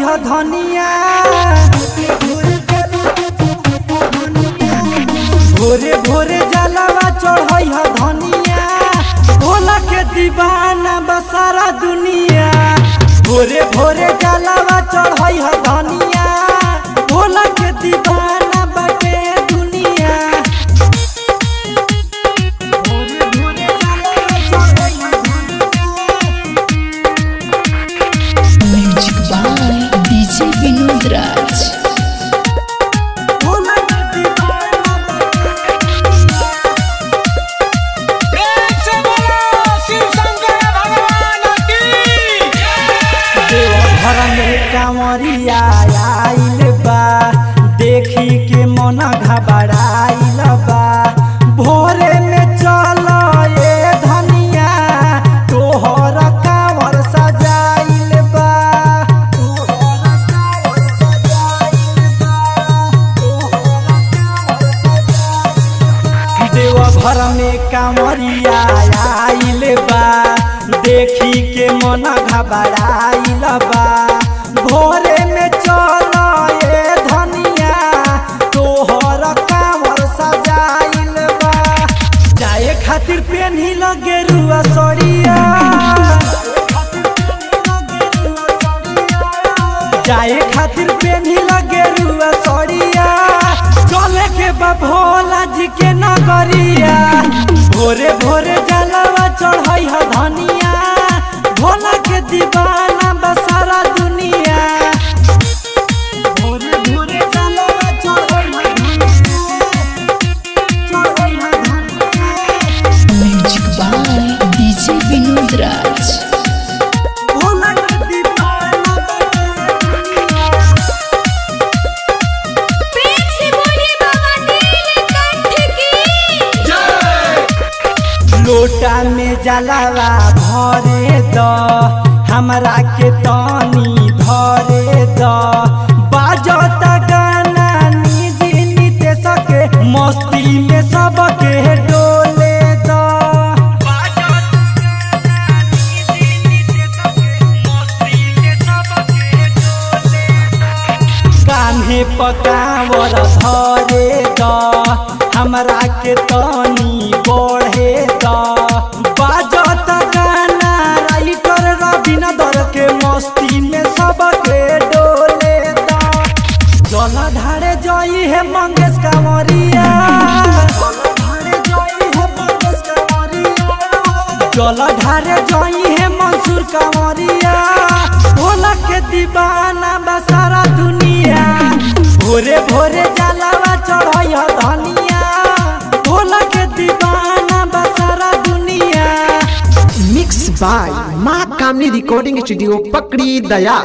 ह धनिया। भोरे भोरे जलवा चढ़ई ह धनिया, भोला के दीवाना बसारा दुनिया। भोरे भोरे जलवा चढ़ई ह धनिया, भोला के दीवाना बाटे दुनिया। भोरे भोरे जलवा चढ़ई ह धनिया। Music by DJ Vinod Raj. Bhola के दीवाना बाटे दुनिया। प्रेम से बोलो शिव शंकर भगवान की। देवघर में कांवरिया आइल बा, देखी के मन घबराइल बा। भोरे में चल ए धनिया, तोहर कांवर सजाइल बा। तोहर कांवर सजाइल बा, तोहर कांवर सजाइल बा। देवघर में कांवरिया आइल बा, देखी के मन घबराइल बा। भोरे में चल ए धनिया, तोहर कांवर सजाइल बा। जाए खातिर पेन्ही गेरुआ सड़िया, जाए खातिर पेन्ही गेरुआ सड़िया। चले के बा भोला जी के नगरिया। भोरे भोरे जलवा चढ़ई ह धनिया, भोला के दीवाना बसारा दुनिया। भोरे भोरे जलवा चढ़ई ह धनिया, चढ़ई ह धनिया। Music by DJ Vinod Raj. Bhola के दीवाना बाटे दुनिया। प्रेम से बोलिए बाबा नीलकंठ की। लोटा में जलवा भरे द, हमरा के तनी धरे द। बाजता गाना निजी निते सके, मस्ती में सबके डोले द। कान्हे पकावर धरे द, हमरा के तनी बढ़े द। बाजत गाना राइटर रविंदर के, मस्ती में सबके डोले द। जल ढारे जई है मंगेश कांवरिया, जल ढारे जई है मंसूर कांवरिया। भोला के दीवाना बसारा दुनिया। भोरे भोरे जलवा चढ़ई ह धनिया, भोला के दीवाना बसारा दुनिया। मिक्स बाय माँ कामनी रिकॉर्डिंग स्टूडियो पकड़ी दया।